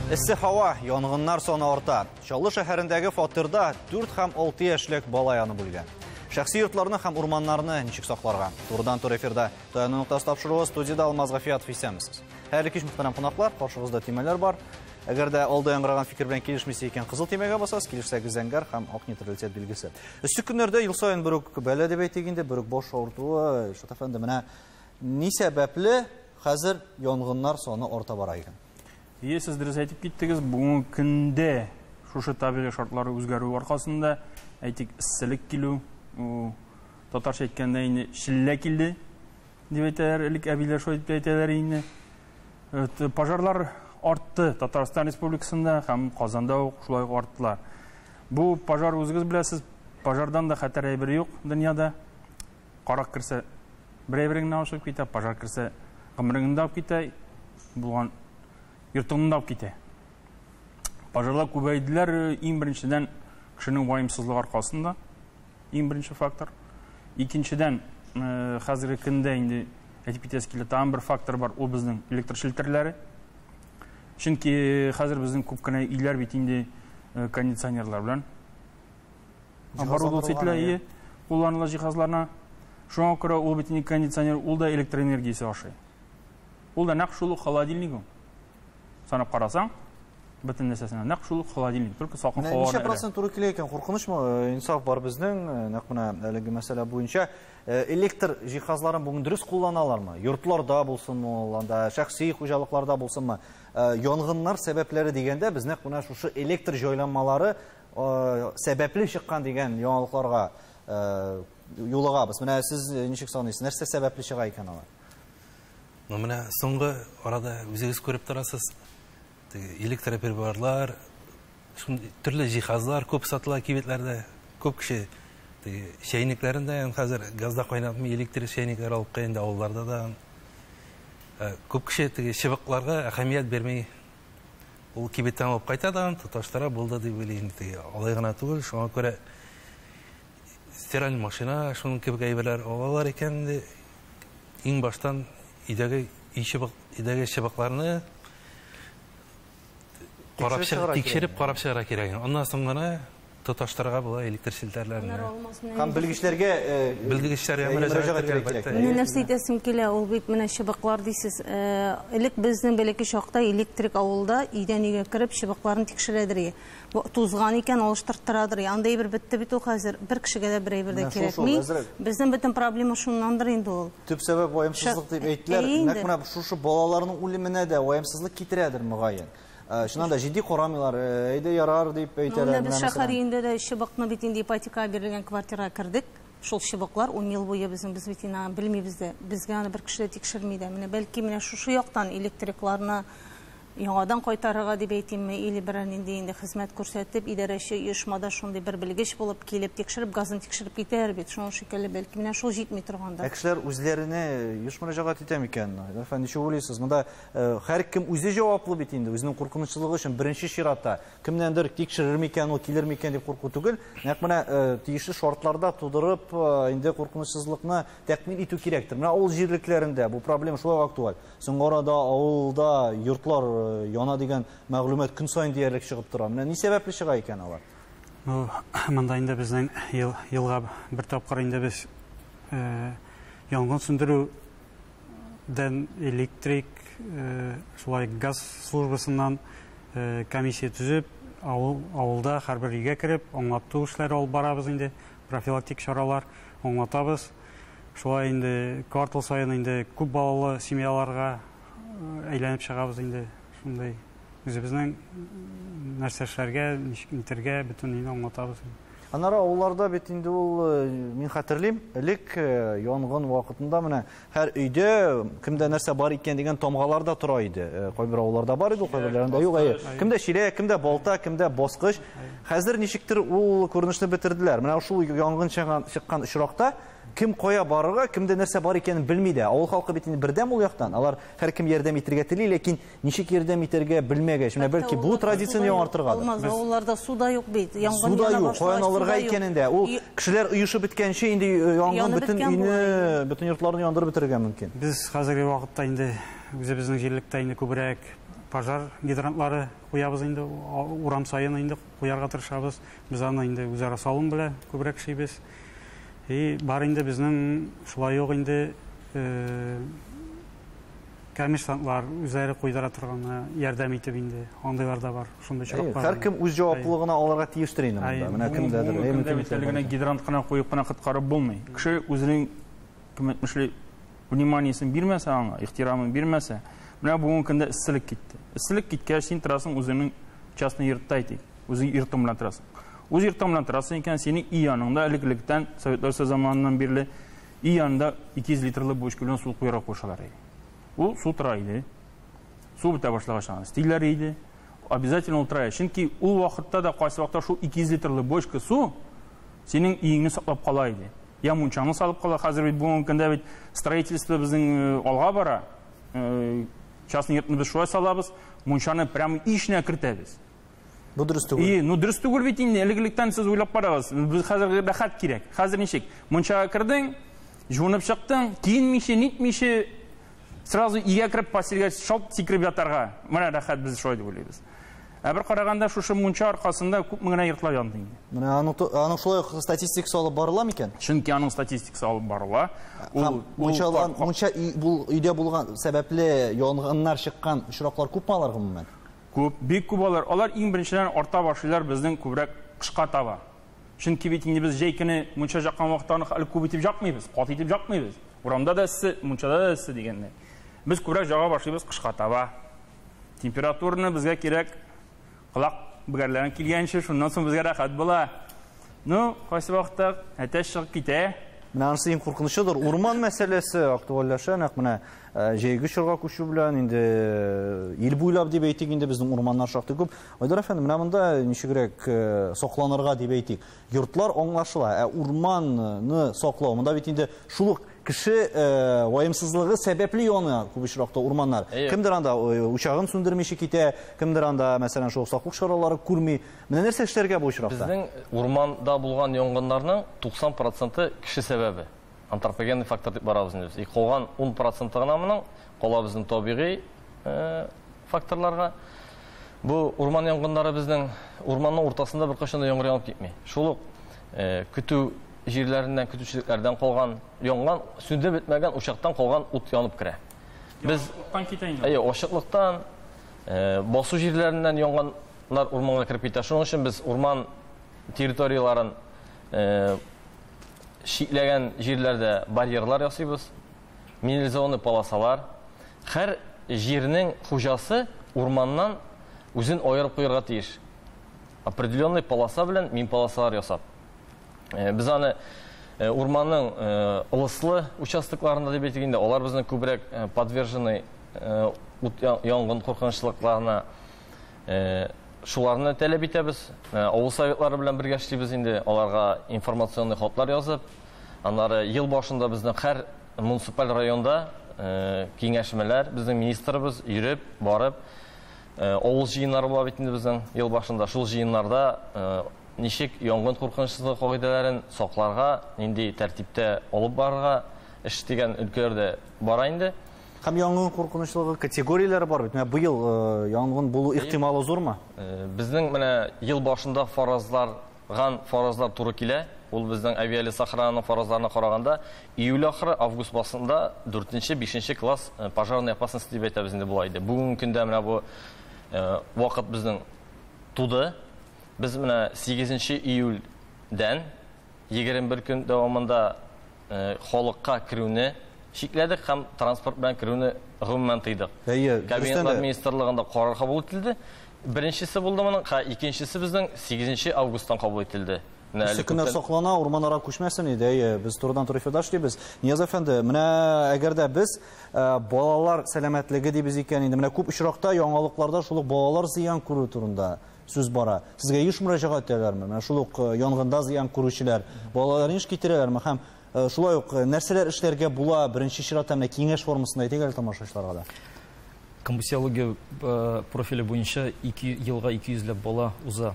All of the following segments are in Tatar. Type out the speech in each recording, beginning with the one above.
Эссе һава, янгыннар саны арта. Чаллы шәһәрендәге фатирда 4 һәм 6 яшьлек бала янып үлгән. Шәхси йортларны һәм урманнарны ничек сакларга? Турыдан-туры эфирда Таяну ноктасы тапшыруы, студияда Алмаз Гафиятов, исәнмесез. Хәерле кич, мөхтәрәм кунаклар, каршыгызда төймәләр бар. Әгәр дә алда яңгыраган фикер белән килешмисез икән, кызыл төймәгә басасыз, килешсәгез зәңгәр һәм ак нейтралитет билгесе. Эссе көннәрдә ел саен бер үк бәла дип әйтик инде, бер үк баш авыртуы, Илшат әфәнде, менә ни сәбәпле хәзер янгыннар саны арта бара икән? Ие, сез дөрес әйтеп киттегез. Бүгенге көндә шушы табигый шартлары үзгәрү аркасында, әйтик, эсселек килү, татарча әйткәндә инде челлә килде дип әйтәләр, элек әбиләр шулай дип әйтәләр инде. Пожарлар артты Татарстан Республикасында һәм Казанда ук шулай ук арттылар. Бу пожар, үзегез беләсез, пожардан да хәтәр әйбер юк дөньяда. Карак керсә, бер әйбереңне алып чыгып китә, пожар керсә, гомереңне дә алып китә, булган йортыңны да алып китә. Пожарлар күбәйделәр, иң беренчедән, кешенең ваемсызлыгы аркасында, иң беренче фактор. Икенчедән, хәзерге көндә инде әйтеп китәсе килә, тагын бер фактор бар, ул безнең электр челтәрләре. Чөнки хәзер безнең күп кенә өйләр бит инде кондиционерлар белән оборудоваться ителә, кулланыла җиһазларына. Шуңа күрә ул бит инде кондиционер, ул да электр энергиясе ашый. Ул да нәкъ шул ук холодильник ул. Санап карасаң, бөтен нәрсәсенә нәкъ шул ук холодильник, только салкын һава. Ничә процент туры килә икән? Куркынычмы? Инсаф бар безнең, нәкъ менә әлеге мәсьәлә буенча. Электр җиһазларын бүген дөрес кулланалармы? Йортларда булсынмы ул, анда шәхси хуҗалыкларда булсынмы? Янгыннар сәбәпләре дигәндә без нәкъ менә шушы электр җайланмалары сәбәпле чыккан дигән яңалыкларга юлыгабыз. Менә сез ничек саныйсыз? Нәрсә сәбәпле чыга икән алар? Ну, менә соңгы арада үзегез күреп торасыз, электроприборлар, төрле җиһазлар күп сатыла кибетләрдә. Күп кеше чәйнекләрен дә хәзер газда кайнатмый, электрик чәйнекләр алып куя инде авылларда да. Күп кеше теге чыбыкларга әһәмият бирми. Ул кибеттән алып кайта да, тоташтыра, булды дип уйлый инде теге. Алай гына түгел, шуңа күрә стираль машина, шуның кебек әйберләр алалар икән инде. Иң баштан өйдәге өйдәге чыбыкларны карап чыгып, тикшереп карап чыгарга кирәк. Аннан соң гына тоташтырырга була электр челтәрләрне. Һәм белгечләргә белгечләргә мөрәҗәгать итәргә кирәк. Менә нәрсә әйтәсем килә, ул бит менә чыбыклар дисез. Элек безнең бәләкәй чакта электрик авылда өйдән өйгә кереп чыбыкларын тикшерәдер. Тузган икән, алыштырттырадыр. Анда әйбер бетте бит ул хәзер. Бер кешегә дә бер әйбер дә кирәкми. Безнең бөтен проблема шуннандыр инде ул. Төп сәбәп ваемсызлык дип әйттеләр. Нәкъ менә шушы балаларның үлеменә дә ваемсызлык китерәдер мөгаен. Чыннан да җитди карамыйлар, әйдә ярар дип әйтәләр. Менә без шәһәр өендә дә чыбыкны бит инде ипотекага бирелгән квартирага кердек. Шул чыбыклар 10 ел буе безнең, без бит инде белмибез дә. Безгә аны бер кеше дә тикшерми дә. Менә бәлки менә шушы яктан электрикларны яңадан кайтарырга дип әйтимме, или берәр нинди инде хезмәт күрсәтеп, идарәче оешмада шундый бер белгеч булып килеп тикшереп, газын тикшереп китәр бит. Шуның шикелле бәлки менә шул җитми торгандыр. Ә кешеләр үзләренә еш мөрәҗәгать итә микән? Әфәнде, ничек уйлыйсыз? Монда һәркем үзе җаваплы бит инде, үзенең куркынычсызлыгы өчен беренче чиратта кемнәндер тикшерер микән, ул килер микән дип курку түгел. Нәкъ менә тиешле шартларда тудырып, инде куркынычсызлыкны тәэмин итү кирәктер. Менә авыл җирлекләрендә бу проблема шулай ук актуаль. Соңгы арада авылда йортлар яна дигән мәгълүмат көн саен диярлек чыгып тора. Менә ни сәбәпле чыга икән алар? Ну, монда инде безнең елга бер тапкыр инде без янгын сүндерүдән электрик, шулай газ службасыннан комиссия төзеп, авылда һәрбер өйгә кереп, аңлату эшләре алып барабыз инде, профилактик чаралар аңлатабыз. Шулай инде квартал саен инде күп балалы семьяларга әйләнеп чыгабыз инде. Шундый үзебезнең нәрсә эшләргә, ничек итәргә бөтен инде аңлатабыз. Аннары авылларда бит инде ул, мин хәтерлим, элек янгын вакытында менә һәр өйдә кемдә нәрсә бар икән дигән тамгалар да тора иде. Кайбер авылларда бар иде, кайберләрендә юк. Әйе. Кемдә чиләк, кемдә балта, кемдә баскыч. Хәзер ничектер ул күренешне бетерделәр. Менә шул янгын чыккан очракта кем кая барырга, кемдә нәрсә бар икәнен белми дә. Авыл халкы бит инде бердәм ул яктан. Алар һәркем ярдәм итәргә тели, ләкин ничек ярдәм итәргә белмәгәч. Менә бәлки бу традицияне яңартыргадыр. Алмаз, авылларда су да юк бит. Янгын Су да яна юк, каян башлагач, су алырга да юк. икәнен дә. Ул кешеләр оешып беткәнче инде янгын Янып бөтен беткән өйне, була. бөтен йортларны яндырып бетерергә мөмкин. Без хәзерге вакытта инде үзебезнең җирлектә инде күбрәк пожар гидрантлары куябыз инде, урам саен инде куярга тырышабыз. Без аны инде үзара салым белән күбрәк эшлибез. И бар инде безнең шулай ук инде коммерсантлар үзләре куйдыра торган ярдәм итеп инде андыйлар да бар. Шундый очраклар. Һәркем үз җаваплылыгына алырга тиештер инде монда. Менә кемдәдер. Генә гидрант кына куеп кына коткарып булмый. Кеше үзенең кем әйтмешли вниманиесен бирмәсә аңа, ихтирамын бирмәсә, менә бүгенге көндә эсселек китте. Эсселек киткәч, син торасың үзеңнең частный йортта әйтик. Үзең йортың белән торасың. Үз йортың белән торасың икән, синең өй яныңда элек-электән Советлар Союзы заманыннан бирле өй янында 200 литрлы бочка белән су куярга кушалар иде. Ул су тора иде. Су бетә башлагач, стилләр иде. Обязательно ул тора. Чөнки ул вакытта да кайсы вакытта шул 200 литрлы бочка су синең өеңне саклап кала иде. Я мунчаңны салып кала. Хәзер бит бүгенге көндә бит строительство безнең алга бара. Частный йортны без шулай салабыз, мунчаны прямо өй эченә кертәбез. Бу дөрес түгел. И, ну дөрес түгел бит инде. Элек-электән сез уйлап карагыз. Без хәзер рәхәт кирәк. Хәзер ничек? Мунчага кердең, жуынып чыктың, киенмичә, нитмичә, сразу өйгә кереп постельгә шалт сикереп ятарга. Менә рәхәт, без шулай дип уйлыйбыз. Ә бер караганда шушы мунча аркасында күпме генә йортлар янды инде. Менә аның шулай ук статистикасы алып барыла микән? Чөнки аның статистикасы алып барыла. Ул мунча өйдә булган сәбәпле янгыннар чыккан очраклар күпме алар гомумән? Күп, бик күп алар. Алар иң беренчедән арта башлыйлар безнең күбрәк кышка таба. Чөнки бит инде без җәй көне мунча яккан вакытта аны әле күп итеп якмыйбыз, каты итеп якмыйбыз. Урамда да эссе, мунчада да эссе дигәндәй. Без күбрәк яга башлыйбыз кышка таба. Температураны безгә кирәк колак бөгәрләрен килгәнче, шуннан соң безгә рәхәт була. Ну, кайсы вакытта әтәч чыгып китә. Менә анысы иң куркынычыдыр. Урман мәсьәләсе актуальләшә, нәкъ менә җәйге чорга күчү белән инде ил буйлап дип әйтик, инде безнең урманнар шактый күп. Айдар әфәнде, менә монда ничегрәк сакланырга дип әйтик. Йортлар аңлашыла, ә урманны саклау, монда бит инде шул ук кеше ваемсызлыгы сәбәпле яна күп очракта урманнар. Кемдер анда учагын сүндермичә китә, кемдер анда, мәсәлән, шул саклык чаралары күрми. Менә нәрсә эшләргә бу очракта? Безнең урманда булган янгыннарның 90% кеше сәбәбе. Антропогенный фактор дип барабыз инде без. И калган 10% гына моның кала безнең табигый факторларга. Бу урман янгыннары безнең урманның уртасында беркайчан да яңгыр янып китми. Шул ук көтү җирләреннән, көтүчелекләрдән калган янган, сүнде бетмәгән учактан калган ут янып керә. Без ачыклыктан китә инде. Әйе, ачыклыктан, басу җирләреннән янганнар урманга кереп китә. Шуның өчен без урман территорияләрен чикләгән җирләрдә барьерлар ясыйбыз, минерализованный полосалар. Һәр җирнең хуҗасы урманнан үзен аерып куярга тиеш. Определенный полоса белән мин полосалар ясап. Без аны урманның ылыслы участокларында дип әйтик инде, алар безнең күбрәк подвержены ут янгын куркынычлыкларына, шуларны таләп итәбез. Авыл советлары белән бергә эшлибез инде, аларга информационный хатлар язып, аннары ел башында безнең һәр муниципаль районда киңәшмәләр, безнең министрыбыз йөреп, барып, авыл җыеннары була бит инде безнең ел башында. Шул җыеннарда ничек янгын куркынычсызлыгы кагыйдәләрен сакларга, нинди тәртиптә алып барырга эш дигән өлкәләрдә бара инде. Һәм янгын куркынычлыгы категорияләре бар бит. Менә быел янгын булу ихтималы зурмы? Безнең менә ел башында фаразларган фаразлар туры килә. Ул безнең авиалесохрананың фаразларына караганда июль ахыры, август башында 4-5 класс пожарная опасность дип әйтәбез инде була иде. Бүгенге көндә менә бу вакыт безнең туды. Без менә 8 июльдән 21 көн дәвамында халыкка керүне чикләдек һәм транспорт белән керүне гомумән тыйдык. Кабинетлар министрлыгында карар кабул ителде. Беренчесе булды моның, һәм икенчесе безнең 8 августтан кабул ителде. Менә көннәр саклана, урманнарга күчмәсен иде. Әйе, без турыдан-туры эфирда эшлибез. Нияз әфәнде, менә әгәр дә без балалар сәламәтлеге дибез икән инде, менә күп очракта яңалыкларда шул ук балалар зыян күрү турында сүз бара. Сезгә еш мөрәҗәгать итәләрме? Менә шул ук янгында зыян күрүчеләр балаларны еш китерәләрме? Һәм шулай ук нәрсәләр эшләргә була? Беренче чиратта менә киңәш формасында әйтик әле тамашачыларга да. Комбустиология профиле буенча 2 елга 200 ләп бала уза.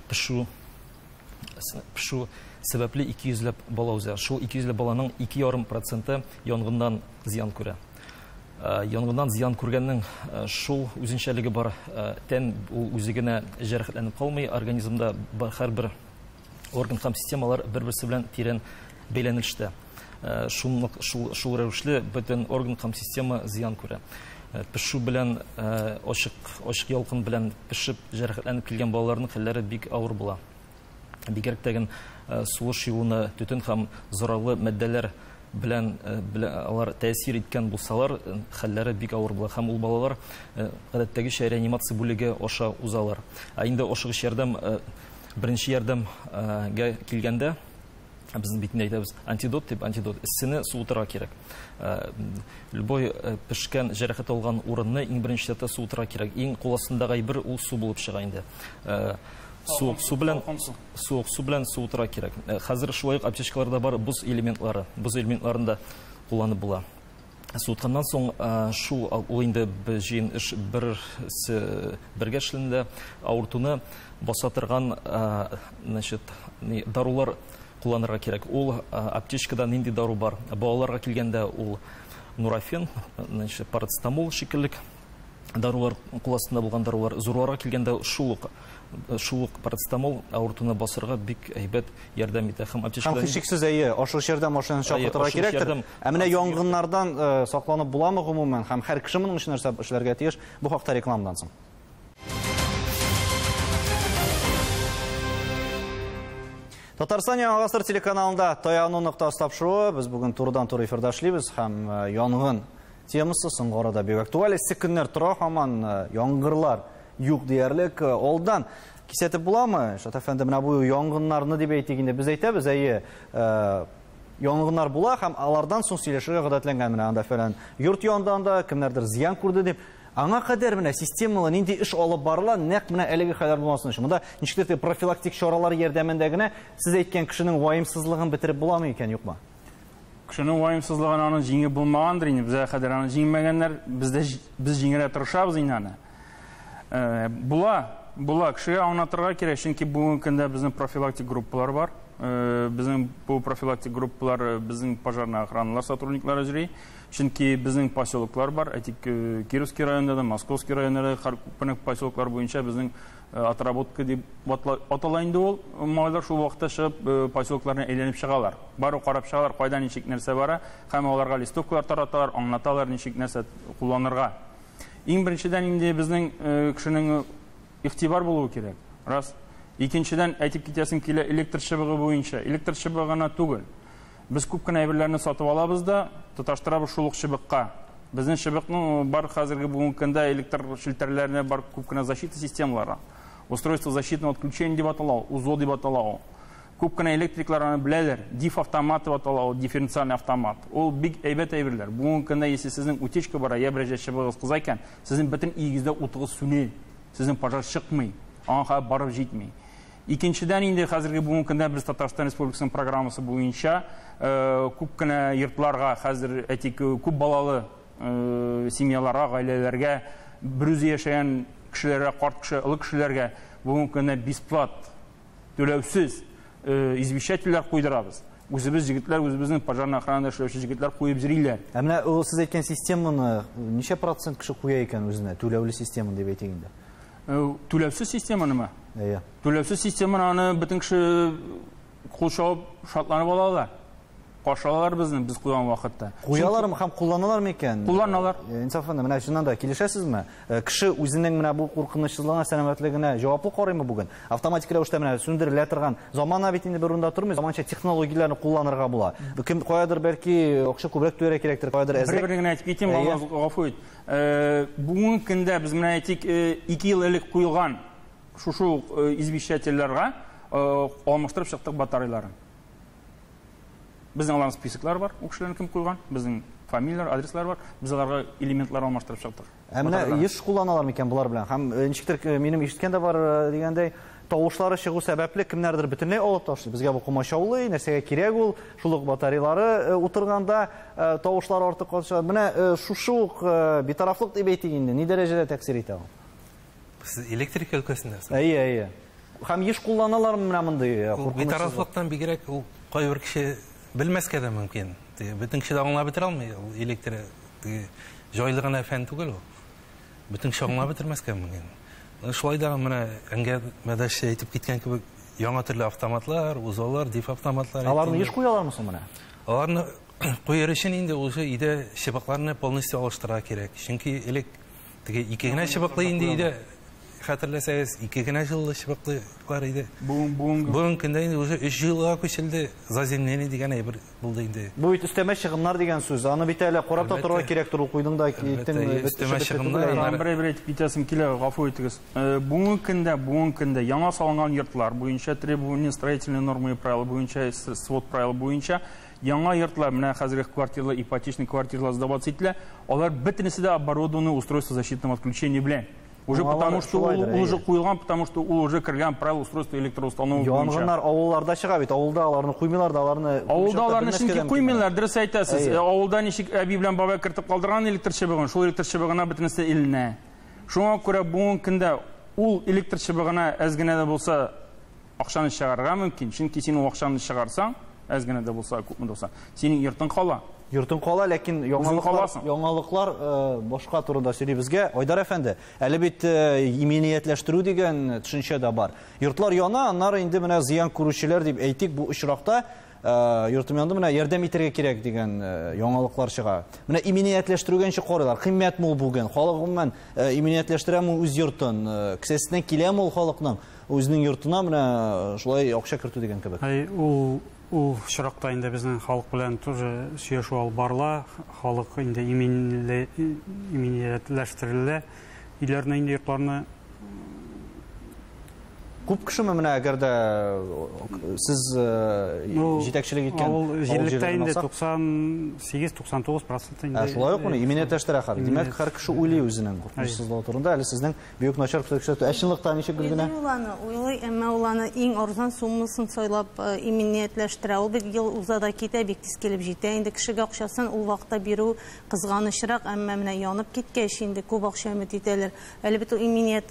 Пешу сәбәпле 200 ләп бала уза. Шул 200 ләп баланың 2,5% янгыннан зыян күрә. Янгыннан зыян күргәннең шул үзенчәлеге бар, тән ул үзе генә җәрәхәтләнеп калмый, организмда һәрбер орган һәм системалар бер-берсе белән тирән бәйләнештә. Шул рәвешле бөтен орган һәм система зыян күрә. Пешү белән, ачык ялкын белән пешеп җәрәхәтләнеп килгән балаларның хәлләре бик авыр була. Бигрәк тә сулыш юлына төтен һәм зарарлы матдәләр белән алар тәэсир иткән булсалар, хәлләре бик авыр була. Һәм ул балалар гадәттәгечә реанимация бүлеге аша узалар. Ә инде ашыгыч ярдәм, беренче ярдәмгә килгәндә, без бит инде әйтәбез, антидот дип, антидот, эссене суытырга кирәк. Любой пешкән җәрәхәт алган урынны иң беренче чиратта суытырга кирәк. Иң кул астындагы әйбер ул су булып чыга инде. Суык су белән, суык су белән суытырга кирәк. Хәзер шулай ук аптечкаларда бар боз элементлары. Боз элементларын да кулланып була. Суытканнан соң шул ул инде җыен эш берсе бергә эшләнелә. Авыртуны баса торган, значит, дарулар кулланырга кирәк. Ул аптечкада нинди дару бар? Балаларга килгәндә ул нурофен, значит, парацетамол шикелле дарулар, кул астында булган дарулар. Зурларга килгәндә шул ук парацетамол авыртуны басырга бик әйбәт ярдәм итә. Һәм аптечкада Һәм һичшиксез, әйе, ашыгыч ярдәм машинасын чакыртырга кирәктер. Ә менә янгыннардан сакланып буламы гомумән? Һәм һәр кеше моның өчен нәрсә эшләргә тиеш? Бу хакта рекламадан соң. Татарстан Яңа Гасыр телеканалында Таяну ноктасы тапшыруы. Без бүген турыдан-туры эфирда эшлибез һәм янгын темасы соңгы арада бик актуаль. Эссе көннәр тора, һаман яңгырлар юк диярлек. Алдан кисәтеп буламы? Шат әфәнде, менә бу янгыннарны дип әйтик инде. Без әйтәбез, әйе, янгыннар була һәм алардан соң сөйләшергә гадәтләнгән. Менә анда фәлән йорт янды, анда кемнәрдер зыян күрде дип. Аңа кадәр менә системалы нинди эш алып барыла, нәкъ менә әлеге хәлләр булмасын өчен. Монда ничектер профилактик чаралар ярдәмендә генә сез әйткән кешенең ваемсызлыгын бетереп буламы икән, юкмы? Кешенең ваемсызлыгын аны җиңеп булмагандыр инде. Безгә кадәр аны җиңмәгәннәр, без җиңәргә тырышабыз инде аны. Була, кешегә аңлатырга кирәк, чөнки бүгенге көндә безнең профилактик группалар бар. Безнең бу профилактик группалар безнең пожарная охраналар сотрудниклары йөри. Чөнки безнең поселоклар бар, әйтик, Кировский районда да, Московский районда да, һәр поселоклар буенча безнең отработка дип атала инде ул. Малайлар шул вакытта чыгып поселокларны әйләнеп чыгалар. Барып карап чыгалар, кайда ничек нәрсә бара, һәм аларга листовкалар тараталар, аңлаталар ничек нәрсә кулланырга. Иң беренчедән инде безнең кешенең игътибар булуы кирәк. Рас. Икенчедән әйтеп китәсем килә электр чыбыгы буенча. Электр чыбыгы гына түгел. Без күп кенә әйберләрне сатып алабыз да, тоташтырабыз шул ук чыбыкка. Безнең чыбыкның бар хәзерге бүгенге көндә электр челтәрләренә бар күп кенә защита системалары. Устройство защитного отключения дип атала, УЗО дип атала ул. Күп кенә электриклар аны беләләр. Диф автомат дип атала ул, дифференциальный автомат. Ул бик әйбәт әйберләр. Бүгенге көндә если сезнең утечка бара, я берәр чыбыгыз кыза икән, сезнең бөтен өегездә утыгыз сүнә. Сезнең пожар чыкмый, аңа кадәр барып җитми. Икенчедән инде хәзерге бүгенге көндә без Татарстан Республикасының программасы буенча күп кенә йортларга хәзер әйтик, күп балалы семьяларга, гаиләләргә, берүзе яшәгән кешеләргә, карт кеше, олы кешеләргә бүгенге көндә бесплат, түләүсез извещательләр куйдырабыз. Үзебез егетләр, үзебезнең пожарная охранада эшләүче егетләр куеп йөриләр. Ә менә ул сез әйткән системаны ничә процент кеше куя икән үзенә, түләүле система дип әйтик инде? Түләүсез системанымы? Әйе. Түләүсез системаны аны бөтен кеше кул чабып шатланып алалар. Каршы алалар безне, без куйган вакытта. Куялармы һәм кулланалармы икән? Кулланалар. Инсаф әфәнде, менә чыннан да килешәсезме? Кеше үзенең менә бу куркынычсызлыгына, сәламәтлегенә җаваплы карыймы бүген? Автоматик рәвештә менә сүндерелә торган замана бит инде бер урында тормый, заманча технологияләрне кулланырга була. Кем каядыр бәлки акча күбрәк түләргә кирәктер, каядыр әзрәк. Бер-бер генә әйтеп китим, Алла гафу ит. Бүгенге көндә без менә әйтик, 2 ел элек куелган шушы ук извещательләргә алмаштырып чыктык батареяларын. Безнең аларның списоклары бар, ул кешеләрне кем куйган, безнең фамилияләр, адреслар бар, без аларга элементлар алмаштырып чыктык. Ә менә еш кулланалар микән болар белән? Һәм ничектер минем ишеткән дә бар дигәндәй, тавышлары чыгу сәбәпле кемнәрдер бөтенләй алып ташлый. Безгә бу комачаулый, нәрсәгә кирәк ул, шул ук батареялары утырганда тавышлары артык калса. Менә шушы ук битарафлык дип әйтик инде, ни дәрәҗәдә тәэсир итә ул? Сез электрика өлкәсендә? Әйе, әйе. Һәм еш кулланалармы менә мондый куркынычсызлык? Битарафлыктан бигрәк ул кайбер кеше белмәскә дә мөмкин. Бөтен кеше дә аңлап бетерә алмый ул электр җайлы гына фән түгел ул. Бөтен кеше аңлап бетермәскә мөмкин. Шулай да менә әңгәмәдәш әйтеп киткән кебек яңа төрле автоматлар, узолар, диф автоматлар. Аларны еш куялармы соң менә? Аларны куяр өчен инде уже өйдә чыбыкларны полностью алыштырырга кирәк. Чөнки элек теге ике генә чыбыклы инде өйдә, хәтерләсәгез, ике генә җылы чыбыклылар иде. Бүгенге көндә инде уже 3 җылыга күчелде, заземление дигән әйбер булды инде. Бу бит өстәмә чыгымнар дигән сүз. Аны бит әле карап та торырга кирәк ул куйдың да киттең. Өстәмә чыгымнар. Бер әйтеп китәсем килә, гафу итегез. Бүгенге көндә яңа салынган йортлар буенча требования строительные нормы и правила буенча, свод правил буенча яңа йортлар, менә хәзерге квартиралар, ипотечный квартиралар сдаваться ителә, алар бөтенесе дә оборудованы устройство защитного отключения белән. Уже потому что ул уже куелган, потому что ул уже кергән правила устройства электроустановок буенча. Янгыннар авылларда чыга бит, авылда аларны куймыйлар да, аларны. Авылда аларны чөнки куймыйлар, дөрес әйтәсез. Авылда ничек әби белән бабай кертеп калдырган электр чыбыгын, шул электр чыбыгына бөтенесе эленә. Шуңа күрә бүгенге көндә ул электр чыбыгына әз генә дә булса акчаны чыгарырга мөмкин. Чөнки син ул акчаны чыгарсаң, әз генә дә булса, күпме дә булса, синең йортың кала. Йортың кала, ләкин яңалыклар башка турында сөйли безгә. Айдар әфәнде, әле бит иминиятләштерү дигән төшенчә дә бар. Йортлар яна, аннары инде менә зыян күрүчеләр дип әйтик, бу очракта йортым янды, менә ярдәм итәргә кирәк дигән яңалыклар чыга. Менә иминиятләштерүгә ничек карыйлар? Кыйммәтме ул бүген? Халык гомумән иминиятләштерәме үз йортын? Кесәсеннән киләме ул халыкның үзенең йортына менә шулай акча кертү дигән кебек? Әй, ул очракта инде безнең халык белән тоже сөйләшү алып барыла. Халык инде иминиятләштерелә. Өйләрне инде йортларны. Күп кешеме менә әгәр дә сез җитәкчелек иткән авыл җирлектә инде 98-99% инде. Шулай ук моны иминиятләштерә хәзер. Димәк, һәр кеше уйлый үзенең куркынычсызлыгы турында. Әле сезнең бик начар күрсәтү. Ә чынлыкта ничек Гөлгенә? Уйлый ул аны, уйлый, әмма ул аны иң арзан суммасын сайлап иминиятләштерә. Ул бит ел уза да китә, бик тиз килеп җитә. Инде кешегә акчасын ул вакытта бирү кызганычрак, әмма менә янып киткәч инде күп акча өмет итәләр. Әле бит ул иминият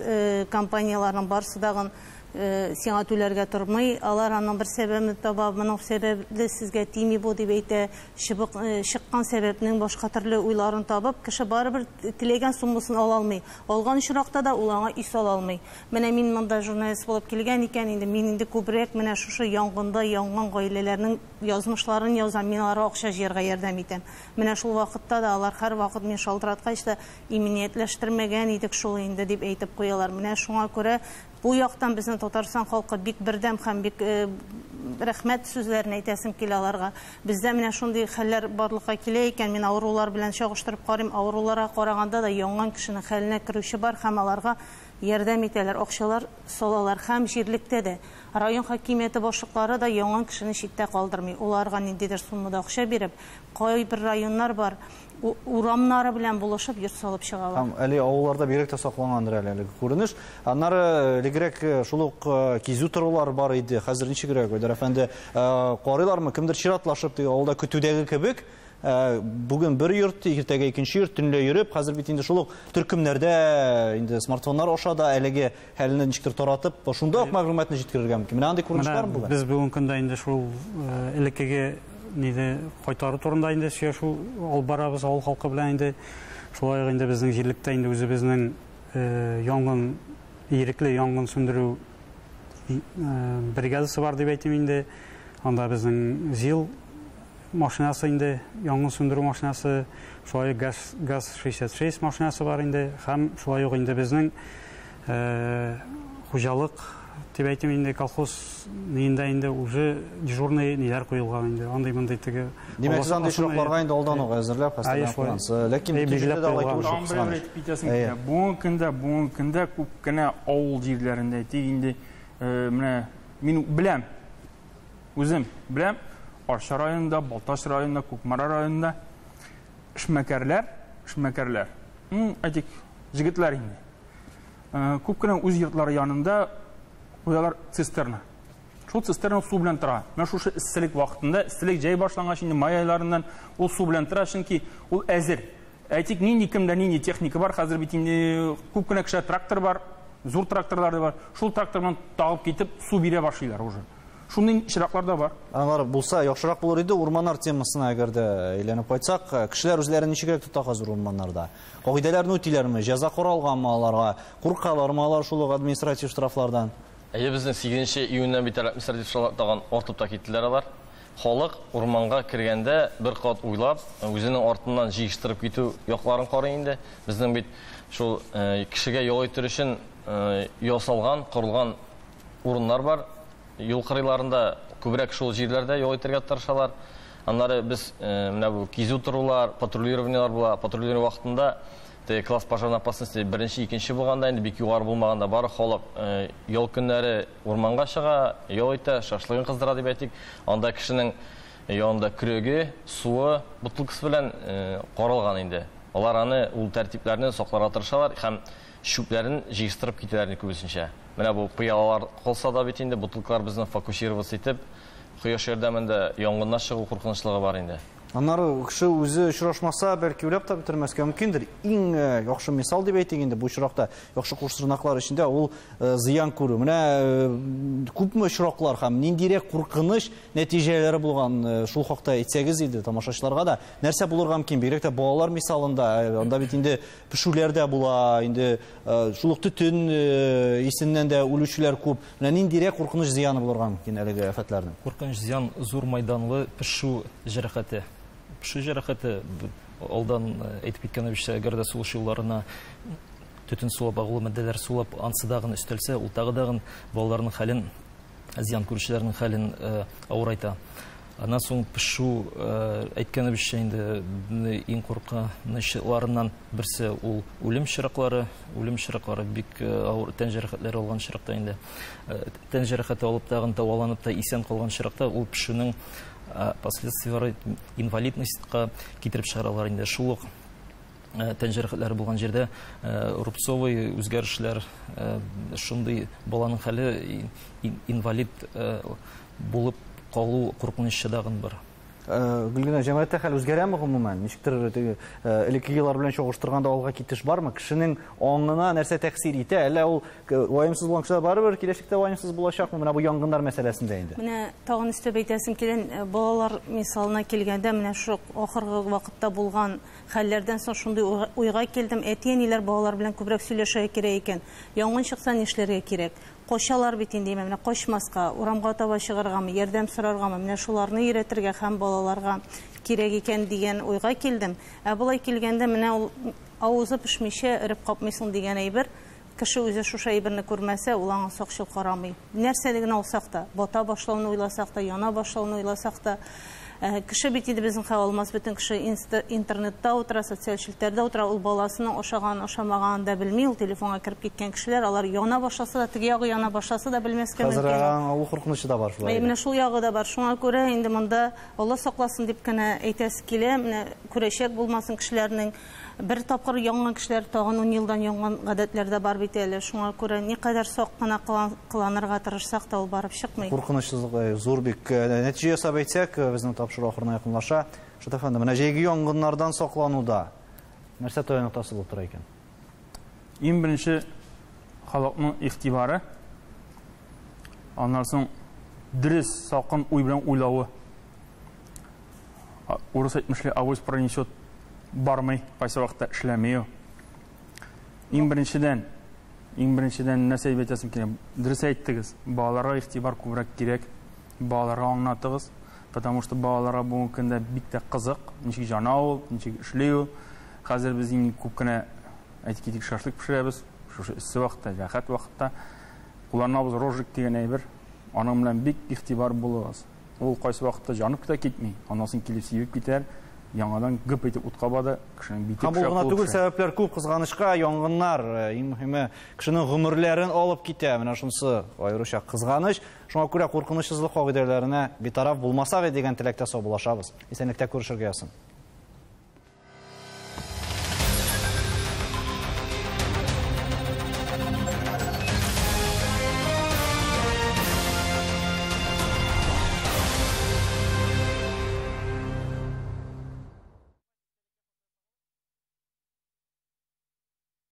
компанияларының барысы дагын сиңа түләргә тормый, алар аның бер сәбәбен таба, моның сәбәбе сезгә тими бу дип әйтә, чыккан сәбәпнең башка төрле уйларын табып, кеше барыбер теләгән суммасын ала алмый. Алган очракта да ул аңа өй сала алмый. Менә мин монда журналист булып килгән икән, инде мин инде күбрәк менә шушы янгында янган гаиләләрнең язмышларын язам, мин аларга акча җыярга ярдәм итәм. Менә шул вакытта да алар һәр вакыт мин шалтыраткач та иминиятләштермәгән идек шул инде дип әйтеп куялар. Менә шуңа күрә бу яктан безнең Татарстан халкы бик бердәм һәм бик рәхмәт сүзләрен әйтәсем килә аларга. Бездә менә шундый хәлләр барлыкка килә икән, мин авырулар белән чагыштырып карыйм, авыруларга караганда да янган кешенең хәленә керүче бар һәм аларга ярдәм итәләр, акчалар салалар һәм җирлектә дә. Район хакимияте башлыклары да янган кешене читтә калдырмый. Уларга ниндидер суммада акча биреп, кайбер районнар бар, урамнары белән булышып йорт салып чыгалар. Һәм әле авылларда бигрәк тә саклангандыр әле әлеге күренеш. Аннары элегрәк шул ук кизү торулар бар иде. Хәзер ничегрәк, Айдар әфәнде, карыйлармы? Кемдер чиратлашып теге авылда көтүдәге кебек, бүген бер йорт, иртәгә икенче йорт, төнлә йөреп, хәзер бит инде шул ук төркемнәрдә инде смартфоннар аша да әлеге хәлне ничектер таратып, шунда ук мәгълүматны җиткерергә мөмкин. Менә андый күренеш бармы бүген? Без бүгенге көндә инде шул элеккеге ниде кайтару турында инде сөйләшү алып барабыз авыл халкы белән инде. Шулай ук инде безнең җирлектә инде үзебезнең янгын, ирекле янгын сүндерү бригадасы бар дип әйтим инде. Анда безнең ЗИЛ машинасы инде, янгын сүндерү машинасы, шулай ук газ 66 машинасы бар инде. Һәм шулай ук инде безнең хуҗалык дип әйтим инде, колхоз ниендә инде уже дежурный ниләр куелган инде. Андый мондый теге. Димәк, сез андый очракларга инде алдан ук әзерләп, хәстәрләп куйгансыз. Ләкин билгеләп дә алай түгел. Бүгенге көндә күп кенә авыл җирләрендә әйтик инде, менә мин беләм, үзем беләм, Арча районында, Балтач районында, Кукмара районында эшмәкәрләр, әйтик, җегетләр инде. Күп кенә үз йортлары янында куялар цистерна. Шул цистерна су белән тора. Менә шушы эсселек вакытында, эсселек җәй башлангач инде май айларыннан ул су белән тора, чөнки ул әзер. Әйтик, нинди кемдә нинди техника бар, хәзер бит инде күп кенә кешеләр трактор бар, зур тракторлар да бар. Шул трактор белән тагып китеп су бирә башлыйлар уже. Шундый очраклар да бар. Алар булса яхшырак булыр иде. Урманнар темасына әгәр дә әйләнеп кайтсак, кешеләр үзләрен ничегрәк тота хәзер урманнарда? Кагыйдәләрне үтиләрме? Җәза каралганмы аларга? Куркалармы алар шул ук административ штрафлардан? Әйе, безнең 8 июньнән бит административ штрафлар тагын артып та киттеләр алар. Халык урманга кергәндә бер кат уйлап, үзенең артыннан җыештырып китү якларын карый инде. Безнең бит шул кешегә ял итер өчен ясалган, корылган урыннар бар. Юл кырыйларында күбрәк шул җирләрдә ял итәргә тырышалар. Аннары без менә бу кизү торулар, патрулированиелар була. Патрулирование вакытында класс пожарной опасности беренче, икенче булганда, инде бик югары булмаганда, бары халык ял көннәре урманга чыга, ял итә, шашлыгын кыздыра дип әйтик. Анда кешенең янында көрәге, суы, бутылкасы белән каралган инде. Алар аны ул тәртипләрне сакларга тырышалар һәм чүпләрен җыештырып китәләр күбесенчә. Менә бу пыялалар калса да бит инде бутылкалар безне фокусироваться итеп, кояш ярдәмендә янгыннан чыгу куркынычлыгы бар инде. Аннары кеше үзе очрашмаса, бәлки уйлап та бетермәскә мөмкиндер. Иң яхшы мисал дип әйтик инде, бу очракта яхшы кушырнаклар эчендә ул зыян күрү. Менә күпме очраклар һәм ниндирәк куркыныч нәтиҗәләре булган, шул хакта әйтсәгез иде тамашачыларга да. Нәрсә булырга мөмкин? Бигрәк тә балалар мисалында, анда бит инде пешүләр дә була, инде шул ук төтен исеннән дә үлүчеләр күп. Менә ниндирәк куркыныч зыяны булырга мөмкин әлеге афәтләрнең? Куркыныч зыян зур майданлы пешү җәрәхәте. Пешү җәрәхәте, алдан әйтеп киткәнебезчә, әгәр дә сулыш юлларына төтен сулап, агулы матдәләр сулап, ансы дагын өстәлсә, ул тагы дагын балаларның хәлен, зыян күрүчеләрнең хәлен авырайта. Аннан соң пешү, әйткәнебезчә инде, иң куркынычларыннан берсе ул үлем чираклары. Үлем чираклары бик авыр тән җәрәхәтләре алган чиракта инде. Тән җәрәхәте алып тагын дәваланып та исән калган чиракта ул пешүнең последствияләре инвалидностька китереп чыгаралар инде. Шул ук тән җәрәхәтләре булган җирдә рубцовый үзгәрешләр, шундый баланың хәле инвалид булып калу куркынычы дагын бар. Гөлгенә, җәмәгатьтә хәл үзгәрәме гомумән? Ничектер элекке еллар белән чагыштырганда алга китеш бармы? Кешенең аңына нәрсә тәэсир итә? Әллә ул ваемсыз булган кешеләр барыбер киләчәктә ваемсыз булачакмы? Менә бу янгыннар мәсьәләсендә инде. Менә тагын өстәп әйтәсем килә, балалар мисалына килгәндә, менә шу ахыргы вакытта булган хәлләрдән соң шундый уйга килдем. Әти-әниләр балалар белән күбрәк сөйләшергә кирәк икән. Янгын чыкса нишләргә кирәк? Кочалар бит инде, менә кочмаска, урамга таба чыгаргамы, ярдәм сораргамы, менә шуларны өйрәтергә һәм балаларга кирәк икән дигән уйга килдем. Ә болай килгәндә менә ул авызы пешмичә өреп капмыйсың дигән әйбер, кеше үзе шушы әйберне күрмәсә, ул аңа сакчыл карамый. Нәрсә генә алсак та, бата башлауны уйласак та, яна башлауны уйласак та, кеше бит инде безнең хәл алмас, бөтен кеше интернетта утыра, социаль челтәрдә утыра, ул баласының ашаган, ашамаганын да белми, ул телефонга кереп киткән кешеләр, алар яна башласа да, теге ягы яна башласа да белмәскә мөмкин. Хәзер ул куркынычы да бар шулай. Менә шул ягы да бар. Шуңа күрә инде монда Алла сакласын дип кенә әйтәсе килә, менә күрәчәк булмасын кешеләрнең. Бер тапкыр янган кешеләр тагын 10 елдан янган гадәтләр дә бар бит әле. Шуңа күрә никадәр сак кына кыланырга тырышсак та ул барып чыкмый. Куркынычсызлык зур бик. Нәтиҗә ясап әйтсәк, безнең тапшыру ахырына якынлаша. Шат әфәнде, менә җәйге янгыннардан саклануда нәрсә таяну ноктасы булып тора икән? Иң беренче халыкның игътибары, аннан соң дөрес салкын уй белән уйлавы. Урыс әйтмешли, авось пронесет бармый, кайсы вакытта эшләми. Иң беренчедән нәрсә дип әйтәсем килә? Дөрес әйттегез, балаларга игътибар күбрәк кирәк, балаларга аңлатыгыз, потому что балаларга бүгенге көндә бик тә кызык, ничек җана ул, ничек эшли ул. Хәзер без иң күп кенә әйтик китик шашлык пешерәбез, шушы эссе вакытта, рәхәт вакытта. Кулланабыз рожик дигән әйбер, аның белән бик игътибар булыгыз. Ул кайсы вакытта җанып та китми, аннан соң килеп сибеп китәр. Яңадан гып итеп утка бады, кешенең бите Һәм ул гына түгел, сәбәпләр күп, кызганычка, янгыннар, иң мөһиме, кешенең гомерләрен алып китә. Менә шунысы аеруча кызганыч. Шуңа күрә куркынычсызлык кагыйдәләренә битараф булмасак дигән теләктә саубуллашабыз. Исәнлектә күрешергә язсын.